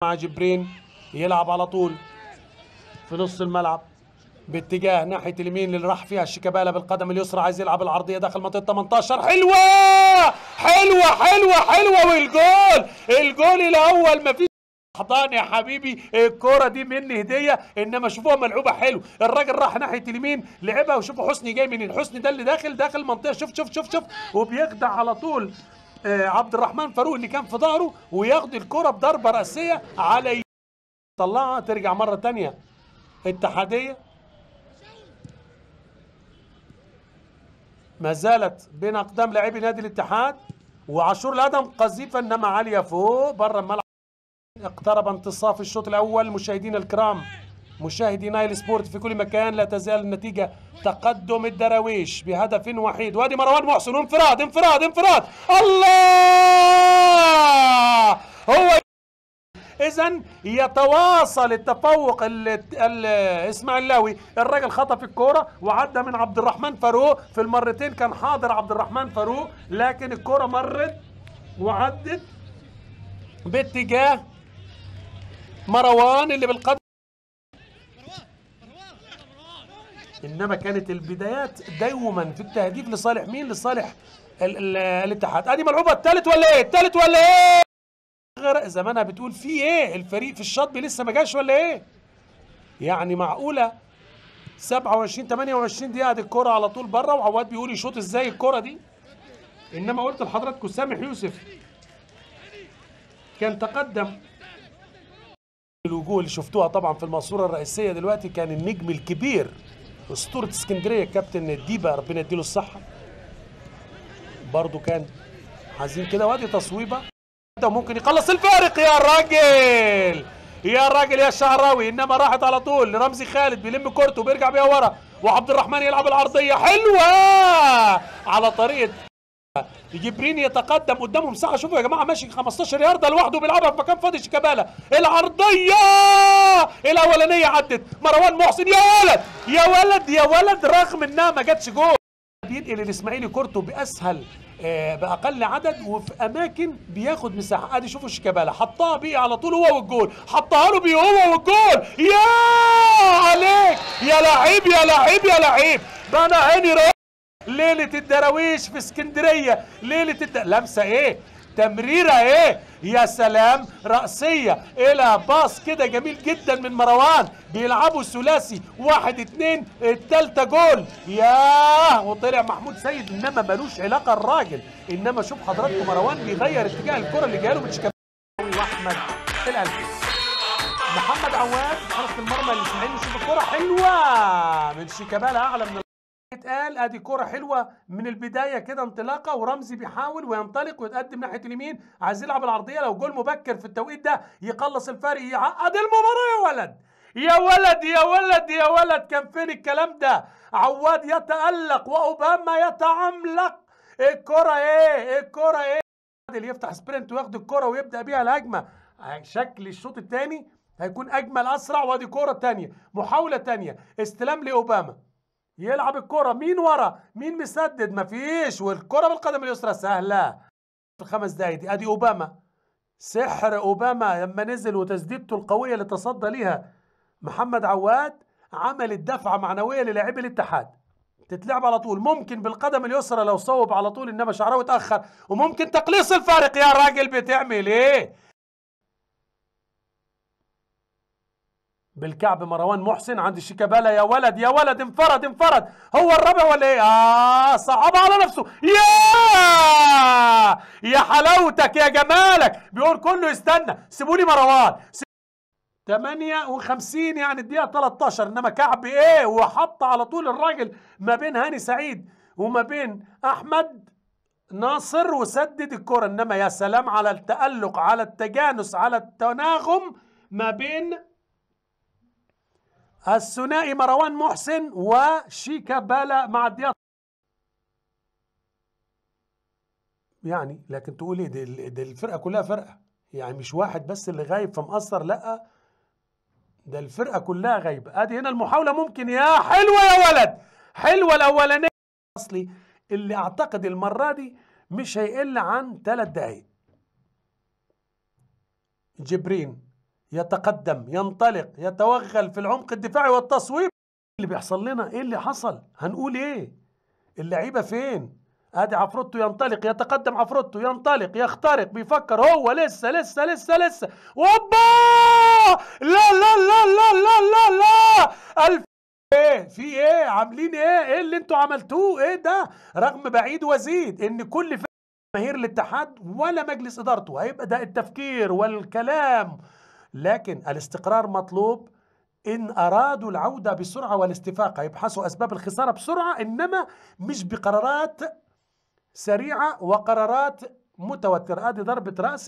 مع جبرين يلعب على طول في نص الملعب باتجاه ناحية اليمين اللي راح فيها شيكابالا بالقدم اليسرى، عايز يلعب العرضية داخل منطقة 18. حلوة حلوة حلوة حلوة، والجول، الجول الأول. مفيش حضان يا حبيبي، الكرة دي مني هدية، انما شوفوها ملعوبة حلو. الراجل راح ناحية اليمين لعبها، وشوفوا حسني جاي منين، حسني ده اللي داخل المنطقة. شوف شوف شوف شوف، وبيخدع على طول عبد الرحمن فاروق اللي كان في ظهره، وياخد الكرة بضربة رأسية على طلعها. ترجع مرة تانية اتحادية، ما زالت بين أقدام لاعبي نادي الاتحاد، وعاشور الأدم قذيفة انما عالية فوق بره الملعب. اقترب انتصاف الشوط الأول. مشاهدينا الكرام، مشاهدي نايل سبورت في كل مكان، لا تزال النتيجة تقدم الدراويش بهدف وحيد. وادي مروان محسن، انفراد انفراد انفراد، الله! هو إذا يتواصل التفوق الإسماعيلاوي. الراجل خطف الكرة وعدى من عبد الرحمن فاروق في المرتين، كان حاضر عبد الرحمن فاروق، لكن الكرة مرت وعدت باتجاه مروان اللي بالقدم. انما كانت البدايات دوما في التهديف لصالح مين؟ لصالح الاتحاد. ادي ملعوبه الثالث ولا ايه؟ الثالث ولا ايه؟ غرق زمانها بتقول في ايه؟ الفريق في الشطب لسه ما جاش ولا ايه؟ يعني معقولة 27 28 دقيقة دي الكره على طول بره، وعواد بيقول يشوط ازاي الكره دي؟ انما قلت لحضراتكم سامح يوسف كان تقدم. الوجوه اللي شفتوها طبعا في الماسورة الرئيسية دلوقتي كان النجم الكبير اسطورة اسكندرية كابتن ديبا، ربنا يديله الصحة، برضو كان حزين كده. وادي تصويبه وممكن يخلص الفارق. يا راجل يا راجل يا شعراوي، انما راحت على طول لرمزي خالد، بيلم كورته وبيرجع بيها ورا، وعبد الرحمن يلعب العرضية حلوة على طريقه جبرين، يتقدم قدامه مساحة. شوفوا يا جماعة ماشي 15 يارده لوحده بيلعبها في مكان فاضي. شيكابالا العرضية الاولانية عدت، مروان محسن يا ولد يا ولد يا ولد، رغم انها ما جاتش جول. بينقل الاسماعيلي كورته باسهل باقل عدد وفي اماكن بياخد مساحة. ادي شوفوا شيكابالا حطها بيه على طول هو والجول، حطها له بيه هو والجول. يا عليك يا لعيب يا لعيب يا لعيب، بقى عيني ليلة الدراويش في اسكندرية، ليلة لمسة ايه؟ تمريرة ايه؟ يا سلام، رأسية الى باص كده جميل جدا من مروان، بيلعبوا ثلاثي 1 2 التالتة جول. ياه، وطلع محمود سيد، انما ملوش علاقة الراجل. انما شوف حضراتكم مروان بيغير اتجاه الكرة اللي جاية له من شيكابالا واحمد الألفي. محمد عواد حرس المرمى الاسماعيلي، شوف الكرة حلوة من شيكابالا اعلى من اتقال. ادي كرة حلوة من البداية كده انطلاقة، ورمزي بيحاول وينطلق ويتقدم ناحية اليمين، عايز يلعب العرضية. لو جول مبكر في التوقيت ده يقلص الفرق، يعقد المباراة. يا ولد يا ولد يا ولد يا ولد، كان فين الكلام ده؟ عواد يتألق وأوباما يتعملق. الكرة ايه؟ الكرة ايه؟ اللي يفتح sprint وياخد الكرة ويبدأ بيها الهجمة. شكل الشوط الثاني هيكون أجمل أسرع. وادي كرة ثانية، محاولة ثانية، استلام لأوباما، يلعب الكرة مين ورا مين مسدد؟ مفيش، والكرة بالقدم اليسرى سهلة في الخمس دقايق دي. ادي اوباما، سحر اوباما لما نزل وتسديدته القوية اللي تصدى ليها محمد عواد عملت دفعة معنوية للاعبي الاتحاد. تتلعب على طول، ممكن بالقدم اليسرى لو صوب على طول، انما شعراوي اتأخر، وممكن تقليص الفارق. يا راجل بتعمل ايه؟ بالكعب مروان محسن عند شيكابالا، يا ولد يا ولد، انفرد انفرد، هو الرابع ولا ايه؟ صعبها على نفسه. يا حلاوتك يا جمالك، بيقول كله يستنى، سيبولي مروان. 58 يعني الدقيقة 13، انما كعب ايه، وحط على طول الراجل ما بين هاني سعيد وما بين احمد ناصر وسدد الكرة. انما يا سلام على التألق، على التجانس، على التناغم ما بين الثنائي مروان محسن وشيكابالا مع الدقيقة. يعني لكن تقول ايه، دي الفرقة كلها فرقة، يعني مش واحد بس اللي غايب فمقصر، لا ده الفرقة كلها غايبة. ادي هنا المحاولة ممكن، يا حلوة يا ولد، حلوة الأولانية. أصلي اللي أعتقد المرة دي مش هيقل عن 3 دقايق. جبرين يتقدم، ينطلق، يتوغل في العمق الدفاعي والتصويب. اللي بيحصل لنا ايه؟ اللي حصل؟ هنقول ايه؟ اللعيبة فين؟ ادي عفروتو ينطلق، يتقدم عفروتو، ينطلق، يخترق، بيفكر هو لسه لسه لسه لسه، اوبا! لا لا لا لا لا لا لا، الف ايه؟ في ايه؟ عاملين ايه؟ ايه اللي انتوا عملتوه؟ ايه ده؟ رغم بعيد وزيد ان كل جماهير الاتحاد ولا مجلس ادارته هيبقى ده التفكير والكلام، لكن الاستقرار مطلوب. إن أرادوا العودة بسرعة والاستفاقة يبحثوا أسباب الخسارة بسرعة، إنما مش بقرارات سريعة وقرارات متوترة. ادي ضربة رأس.